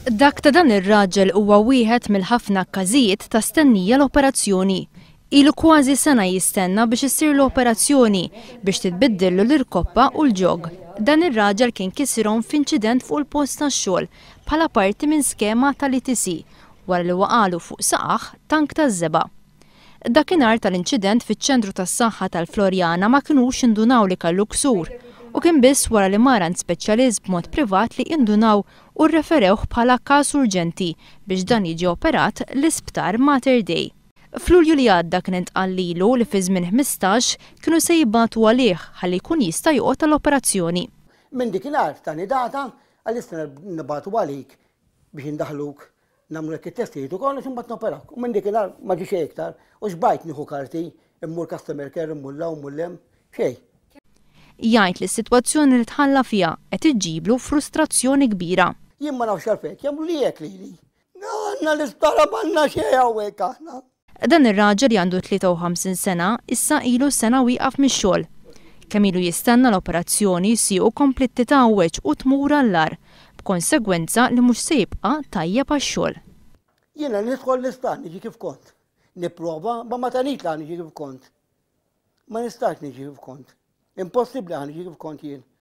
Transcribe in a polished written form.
Dak ta' dan ir-raġel huwa wieħed mill-ħafna każijiet ta' stennija l-operazzjoni. Ilu kważi sena jistenna biex issir l-operazzjoni biex titbiddillu l-irkoppa u l-ġog. Dan ir-raġel kien kisirhom f'inċident fuq il-post tax-xogħol bħala parti minn skema tal-ETC wara li waqalu fuq saqajh tank taż-żebgħa. Dakinhar tal-inċident fiċ-ċentru tas-saħħa tal-Floriana ma kinux indunaw li kellu ksur u kien biss wara li mar għand speċjalist b'mod privat li indunaw u rreferewh bħala każ urġenti biex dan jiġi operat l-Isptar Mater Dei. F'Lulju li għadda kien intqal lilu li fi żmien 15 kienu se jibagħtu għalih ħalli jkun jista' joqgħod għall-operazzjoni. Minn dikinhar tani data għal issa nibagħtu għalik biex indaħluk nagħmlu it-testijiet u kollox, imbagħad noperawk. U minn dikinhar ma ġie xejn iktar u xbajt nieħu karti, immur customer care, immur 'l hawn, immur 'l hemm, xejn. Jgħid li s-sitwazzjoni li tħalla fiha qed iġġiblu frustrazzjoni kbira. Jien ma nafx għalfejn jagħmlu li hekk lili. Għandna l-isptar, m'għandna xejn hawnhekk aħna. Dan ir-raġel li għandu 53 sena issa ilu sena wieqaf mix-xogħol. Kemm ilu jistenna l-operazzjoni, siequ kompliet titgħawweġ u tmur għall-agħar, b'konsegwenza li mhux se jibqa' tajjeb għax-xogħol. Jiena nidħol l-isptar niġi kif kont. Nipprova, ma ma tanit la niġi kif kont. Ma nistax niġi kif kont. Impossibbli ħa niġi kif kont jien.